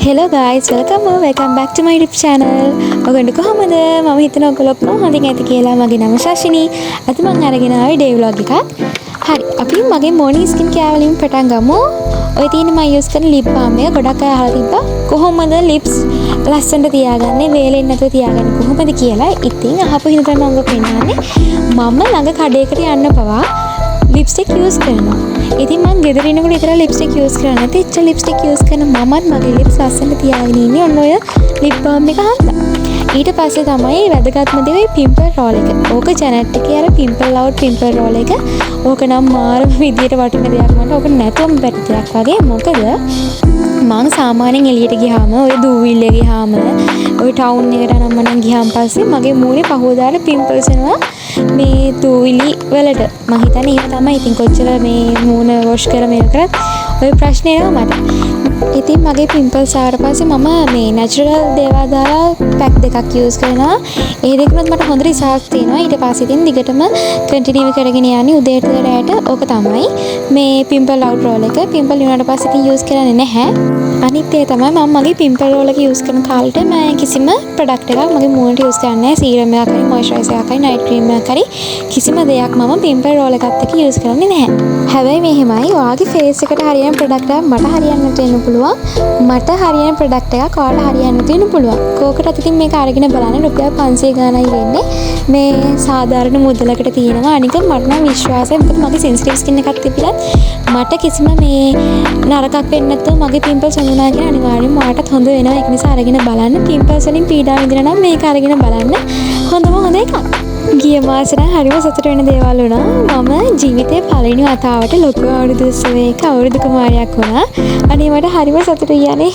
Hello guys, welcome or welcome back to my YouTube channel. ඔයගොල්ලෝ කොහොමද? මම හිතනවා ඔයගොල්ලෝ ඔක්කොම හොඳින් ඇති කියලා. මගේ නම ශාෂිනී. අද මං අරගෙන ආවේ ඩේ ව්ලොග් එකක්. හරි, අපි මගේ මොර්නිං ස්කින් කෙයාර් වලින් පටන් ගමු. ඔය තියෙන මම යූස් කරන ලිප් බාම් එක. ගොඩක් අය අහලා තිබ්බා කොහොමද ලිප්ස් ලස්සනට තියාගන්නේ, වේලෙන්නේ නැතුව තියාගන්නේ කොහොමද කියලා. ඉතින් අහපු හින්දා තමයි මම ඔබ පෙන්නන්නේ. මම ළඟ කඩේකට යන්න පවා ලිප්ස්ටික් යූස් කරනවා. ඉතින් මං ගෙදර ඉන්නකොට විතරක් ලිප්ස්ටික් යූස් කරන්නේ නැති. එච්චර ලිප්ස්ටික් යූස් කරන මමත් මගේ ලිප්ස් ලස්සනට තියාගෙන ඉන්නේ ඔන්න ඔය ලිප් බාම් එක හන්දා. ඊට පස්සේ තමයි වැදගත්ම දේ ඔය පිම්පල් රෝල් එක. ඕක ජැනට් එකේ අර පිම්පල් අවුට් පිම්පල් රෝල් එක. ඕක නම් මාරම විදියට වටින දෙයක් මට. ඕක නැතුවම බැරි දෙයක් වගේ. මොකද මං සාමාන්‍යයෙන් එළියට ගියාම, ඔය දූවිල්ලේ ගියාම, ඔය ටවුන් එකට නම් මනම් ගියාම පස්සේ මගේ මූණේ පහුවදාට පිම්පල්ස් එනවා මේ දූවිලි වලට. මං හිතන්නේ එහෙම තමයි. ඉතින් කොච්චර මේ මූණ වොෂ් කරලා මේක කරත් ඔය ප්‍රශ්නේ එනවා මට. ඉතින් මගේ පිම්පල්ස් ආවට පස්සේ මම මේ නැචරල් දේවල් දාලා පැක් දෙකක් යූස් කරනවා. ඒ දෙකනොත් මට හොඳ රිසල්ට් තියෙනවා. ඊට පස්සේ ඉතින් දිගටම කන්ටිනියු කරගෙන යන්නේ උදේට රැයට ඕක තමයි. මේ පිම්පල් අවුට් රෝල් එක. පිම්පල් වුණාට පස්සේ ඉතින් යූස් කරන්නේ නැහැ. අනිත් ඒ තමයි මම මගේ පිම්පල් රෝල් එක යූස් කරන කාලෙට මම කිසිම ප්‍රොඩක්ට් එකක් මගේ මූණට යූස් කරන්නේ නැහැ. සීරම් එකක් හරි මොයිස්චරයිසර් එකක් හරි නයිට් ක්‍රීම් එකක් හරි කිසිම දෙයක් මම පිම්පල් රෝල් එකත් එක්ක යූස් කරන්නේ නැහැ. හැබැයි මෙහෙමයි, ඔයාගේ ෆේස් එකට හරියන ප්‍රොඩක්ට් එකක් මට හරියන්නේ නැතු වෙන්න පුළුවන්. මට හරියන ප්‍රොඩක්ට් එකක් ඔයාලට හරියන්නේ නැතු වෙන්න පුළුවන්. කෝකටත් ඉතින් මේක අරගෙන බලන්න. රුපියල් 500 ගාණයි වෙන්නේ. මේ සාධාරණ මුදලකට තියෙනවා. අනික මට නම් විශ්වාසයි. මොකද මගේ සෙන්සිටිව් ස්කින් එකක් තිබිලත් මට කිසිම මේ නරකක් වෙන්නේ නැතුව මගේ පිම්පල්ස් හොඳ වුණා කියලා අනිවාර්යයෙන්ම ඔයාටත් හොඳ වෙනවා. ඒක නිසා අරගෙන බලන්න. පිම්පල්ස් වලින් පීඩා විඳිනා නම් මේක අරගෙන බලන්න. හොඳම හොඳ එකක්. ගිය මාසේ නම් හරිම සතුට වෙන දේවල් වුණා. මම ජීවිතේ පළවෙනි වතාවට ලොකු අවුරුදු උත්සවයක අවුරුදු කුමාරියක් වුණා. අනේ මට හරිම සතුටුයි අනේ.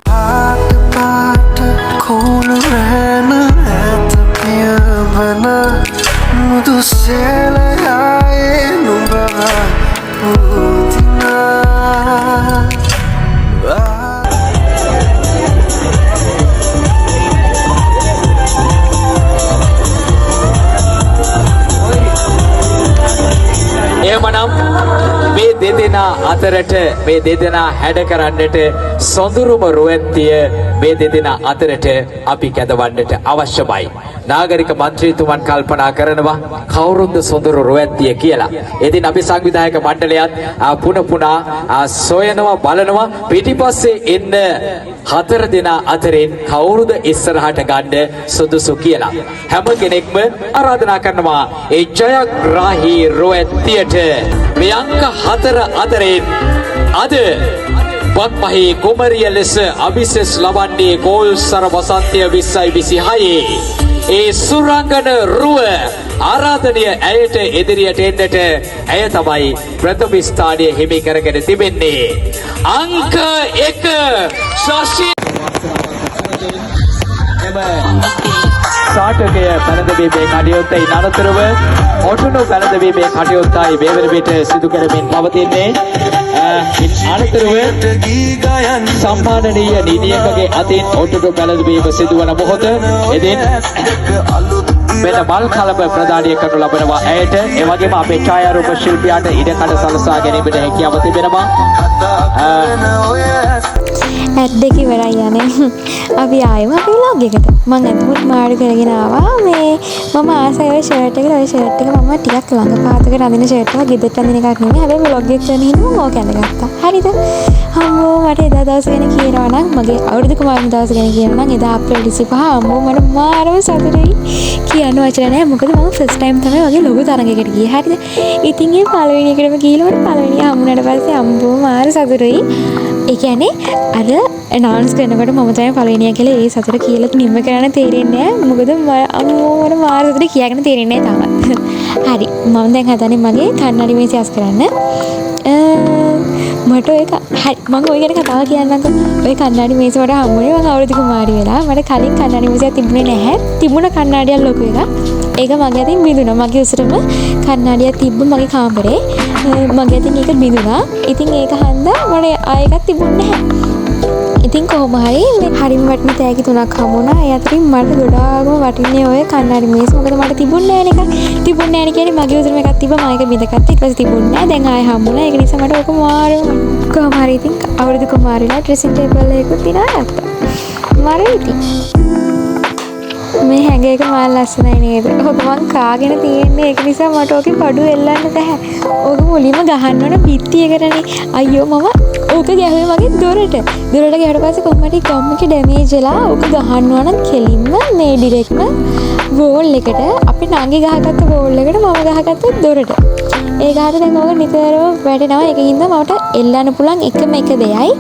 පාට පාට කෝලු රෑන ඈත පියවන මුදු සේලයායේ නුඹව පුදිනා. එහෙමනම් මේ දෙදෙනා අතරට, මේ දෙදෙනා හැඩ කරන්නට සොඳුරුම රුවැත්තිය මේ දෙදෙනා අතරට අපි කැදවන්නට අවශ්‍යමයි. නාගරික මන්ත්‍රීතුමන් කල්පනා කරනවා කවුරුන්ද සොඳුරු රුවැත්තිය කියලා. ඉතින් අපි සංවිධායක මණ්ඩලයත් පුන පුනා සොයනවා, බලනවා පිටිපස්සේ එන්න හතර දෙනා අතරින් කවුරුද ඉස්සරහට ගන්න සුදුසු කියලා. හැම කෙනෙක්ම ආරාධනා කරනවා ඒ ජයග්‍රාහී රුවැත්තියට මේ අංක 4 අතරින් අද වත්මහේ කුමරිය ලෙස අභිසෙස් ලබන්නේ ගෝල්සර වසන්තය 2026. ඒ සුරංගන රුව ආරාධනය ඇයට ඉදිරියට එන්නට. ඇය තමයි ප්‍රථම ස්ථානය හිමි කරගෙන තිබෙන්නේ. අංක 1 ශශි. එම සාටකය පැළඳවීමේ කටයුත්ත ඉන් අනතුරුව ඔටුනු පැළඳවීමේ කටයුත්තයි මේ වන විට සිදු කරමින් පවතින්නේ. ඉන් අනතුරුව සම්මානනීය නිලියකගේ අතින් ඔටුනු පැළඳවීම සිදුවන මොහොත. එදින් මෙන්න මල් කලබ ප්‍රදානය කරනු ලබනවා ඇයට. ඒ වගේම අපේ ඡායාරූප ශිල්පියාට ඉඩකඩ සලසා ගැනීමට හැකියාව තිබෙනවා. ඇඩ් එක ඉවරයි අනේ. අපි ආයෙම අපේ ව්ලොග් එකට. මං ඇඳුමුත් මාරු කරගෙන ආවා. මේ මම ආසයි ඔය ෂර්ට් එකට. ඔය ෂර්ට් එක මම ටිකක් ළඟ පාතකට අඳින ෂර්ට් එකක්, ගෙදරට අඳින එකක් නෙමෙයි. හැබැයි ව්ලොග් එක කරන හින්දා මම ඕක ඇඳගත්තා. හරිද? අම්මෝ, මට එදා දවස ගැන කියනවා නම්, මගේ අවුරුදු කුමාරි දවස ගැන කියනවා නම්, එදා අප්‍රේල් 25, අම්මෝ මට මාරම සතුටුයි. කියන්න වචන නෑ. මොකද මම ෆස්ට් ටයිම් තමයි වගේ ලොකු තරඟයකට ගියේ. හරිද? ඉතින් ඒ පළවෙනි එකටම ගිහලා මට පළවෙනිය හම්බුනාට පස්සේ අම්මෝ මාර සතුටුයි. ඒ කියන්නේ අර ඇනවුන්ස් කරනකොට මම තමයි පළවෙනියා කියලා ඒ සතුට කියලා නිම කරන්න තේරෙන්නේ නෑ. මොකද අම්මෝ මට මාර සතුටුයි කියාගෙන තේරෙන්නේ නෑ තාමත්. හරි, මම දැන් හදන්නේ මගේ කන්නඩි මේසය අස් කරන්න. මට ඔය හරි, මං ඔය ගැන කතාව කියන්නම්කෝ. ඔය කන්නඩි මේස මට හම්බුනේ මං අවුරුදු කුමාරි වෙලා. මට කලින් කන්නඩි මේසයක් තිබුණේ නැහැ. තිබුණ කන්නඩියක් ලොකු එකක්. ඒක මගේ අතින් බිඳුණා. මගේ උසටම කන්නඩියක් තිබ්බ මගේ කාමරේ. මගේ අතින් ඒක බිඳුණා. ඉතින් ඒක හන්දා මට ආයෙ එකක් තිබුණේ නැහැ. ඉතින් කොහොම හරි මේ හරිම වටින තෑගි තුනක් හම්බ වුණා. ඒ අතරින් මට ගොඩාක්ම වටින්නේ ඔය කණ්ණාඩි මේස. මොකද මට තිබුණේ නෑනේ එකක්. තිබුණේ නෑනේ කියන්නේ මගේ උසරම එකක් තිබ්බා, මම ඒක බිඳගත්තා. ඊට පස්සේ තිබුණේ නෑ. දැන් ආයෙ හම්බුණා. ඒක නිසා මට ඕක මාරම වටිනවා. කොහොම හරි ඉතින් අවුරුදු කුමාරිලා ඩ්‍රෙසින් ටේබල් එකකුත් දිනාගත්තා. මරු ඉතින්. මේ හැඟ එක මාර ලස්සනයි නේද? ඔක මං කාගෙන තියෙන්නේ. ඒක නිසා මට ඕකේ බඩු එල්ලන්න බැහැ. ඕක මුලින්ම ගහන්න ඕන බිත්තියකටනේ. අයියෝ මම ඕක ගැහුවේ මගේ දොරට. දොරට ගැහුවට පස්සේ කොහොම හරි ගම් එක ඩැමේජ් වෙලා ඕක ගහන්න ඕන නම් කෙලින්ම මේ ඩිරෙක්ට්ම වෝල් එකට, අපේ නංගි ගහගත්ත වෝල් එකට මම ගහගත්ත දොරට. ඒ ගහට දැන් ඕක නිතරම වැටෙනවා. ඒක හින්දා මට එල්ලන්න පුළුවන් එකම එක දෙයයි.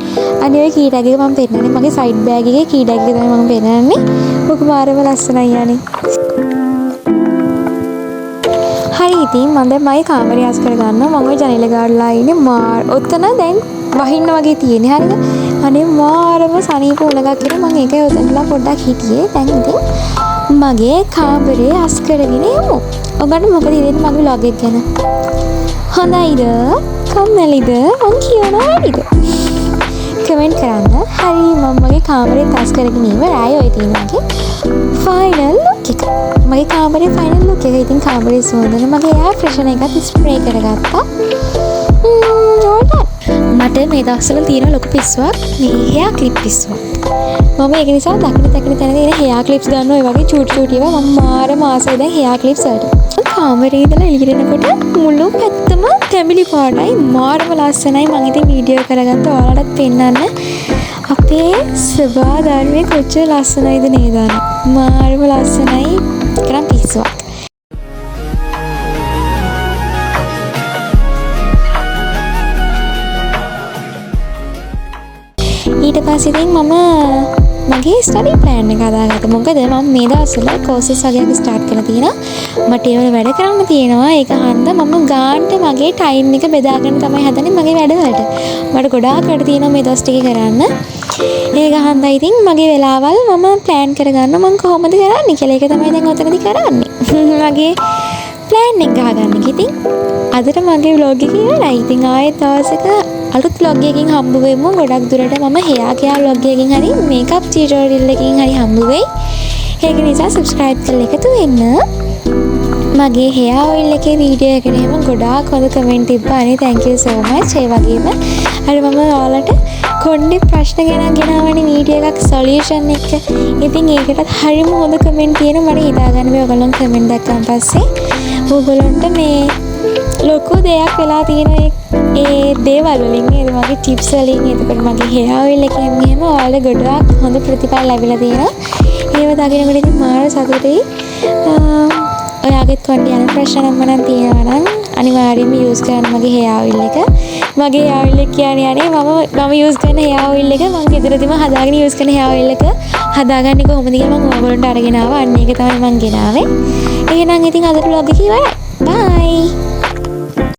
අනේ ඔය කී ටැග් එක මම පෙන්නන්නේ. මගේ සයිඩ් බෑග් එකේ කී ටැග් එක තමයි මම පෙන්නන්නේ. ඔක මාරම ලස්සනයි යන්නේ. හරි ඉතින් මම දැන් මගේ කාමරය අස් කරගන්නවා. මම ඔය ජනේල ගාඩලා ඉන්නේ මාර ඔතන දැන් වහින්න වගේ තියෙන්නේ. හරිද? අනේ මාරම සනීප උලඟක් කියලා මං ඒකයි ඔතනලා පොඩ්ඩක් හිටියේ. දැන් ඉතින් මගේ කාමරේ අස් කරගෙන යමු. ඔයාලට මොකද හිතෙන්නේ මගේ ව්ලොග් එක ගැන? හොඳයිද? කම්මැලිද? මං කියනවා වැඩිද? කමෙන්ට් කරන්න. හරි මම මගේ කාමරේත් අස් කරගෙන ඉවරයි. ඔය තියෙන මගේ ෆයිනල් ලුක් එක. මගේ කාමරේ ෆයිනල් ලුක් එක. ඉතින් කාමරේ සුවඳන මගේ එයාර් ෆ්‍රෙෂනර් එකත් ස්ප්‍රේ කරගත්තා. All done. මට මේ දවස්වල තියෙන ලොකු පිස්සුවක් මේ හෙයා ක්ලිප් පිස්සුවක්. මම ඒක නිසා දකින තැන තියෙන හෙයා ක්ලිප්ස් ගන්න ඔය වගේ චූටි චූටි ඒවා මම මාරම ආසයි දැන් හෙයා ක්ලිප්ස් වලට. කාමරේ ඉඳලා එළියට එනකොට මුළු පැත්තම තැඹිලි පාටයි, මාරම ලස්සනයි. මං ඉතින් වීඩියෝ කරගත්ත ඔයාලටත් පෙන්නන්න. අපේ සබා ධර්මයේ කොච්චර ලස්සනයිද නේද අනේ. මාරම ලස්සනයි. ඒක නම් පිස්සුවක්. ඊට පස්සේ ඉතින් මම මගේ ස්ටඩි ප්ලෑන් එක හදාගත්තා. මොකද මම මේ දවස්වල කෝසස් වගේක් ස්ටාර්ට් කරලා තියෙනවා. මට ඒවල වැඩ කරන්න තියෙනවා. ඒක හන්ද මම ගාන්ට මගේ ටයිම් එක බෙදාගෙන තමයි හදන්නේ මගේ වැඩවලට. මට ගොඩාක් වැඩ තියෙනවා මේ දවස් ටිකේ කරන්න. ඒක හන්දා ඉතින් මගේ වෙලාවල් මම ප්ලෑන් කරගන්නවා මං කොහොමද කරන්නේ කියලා. ඒක තමයි දැන් ඔතනදි කරන්නේ. මගේ ප්ලෑන් එක ගහගන්න එක. ඉතින් අදට මගේ ව්ලොග් එක ඉවරයි. ඉතින් ආයෙත් දවසක අලුත් ව්ලොග් එකකින් හම්බ වෙමු. ගොඩක් දුරට මම හෙයා කෙයාර් ව්ලොග් එකකින් හරි මේකප් ටියුටෝරියල් එකකින් හරි හම්බ වෙයි. ඒක නිසා සබ්ස්ක්‍රයිබ් කරලා එකතු වෙන්න. මගේ හෙයා ඔයිල් එකේ වීඩියෝ එකට එහෙම ගොඩාක් හොඳ කමෙන්ට් තිබ්බා. අනේ thank you so much. ඒ වගේම අර මම ඔයාලට කොණ්ඩේ ප්‍රශ්න ගැන ගෙනාවනේ වීඩියෝ එකක් සොලියුෂන් එක. ඉතින් ඒකටත් හරිම හොඳ කමෙන්ට් තියෙනවා. මට හිතා ගන්න බෑ ඔයගොල්ලන් කමෙන්ට් දැක්කන් පස්සේ ඔයගොල්ලන්ට මේ ලොකු දෙයක් වෙලා තියෙන ඒ දේවල් වලින් නේද, මගේ ටිප්ස් වලින්, එතකොට මගේ හෙයා ඔයිල් එකෙන් එහෙම ඔයාලට ගොඩාක් හොඳ ප්‍රතිඵල ලැබිලා තියෙනවා. ඒව දකිනකොට ඉතින් මාර සතුටුයි. ඔයාගෙත් කොණ්ඩේ යන ප්‍රශ්න නම් මනම් තියෙනවා නම් අනිවාර්යයෙන්ම යූස් කරන්න මගේ හෙයා ඔයිල් එක. මගේ හෙයා ඔයිල් එක කියන්නේ අනේ මම යූස් කරන හෙයා ඔයිල් එක මං ගෙදරදීම හදාගෙන යූස් කරන හෙයා ඔයිල් එක හදාගන්නේ කොහොමද කියලා මං ඔයගොල්ලන්ට අරගෙන ආවා. අන්න ඒක තමයි මං ගෙනාවේ. එහෙනම් ඉතින් අදට ව්ලොග් එක ඉවරයි. බයි.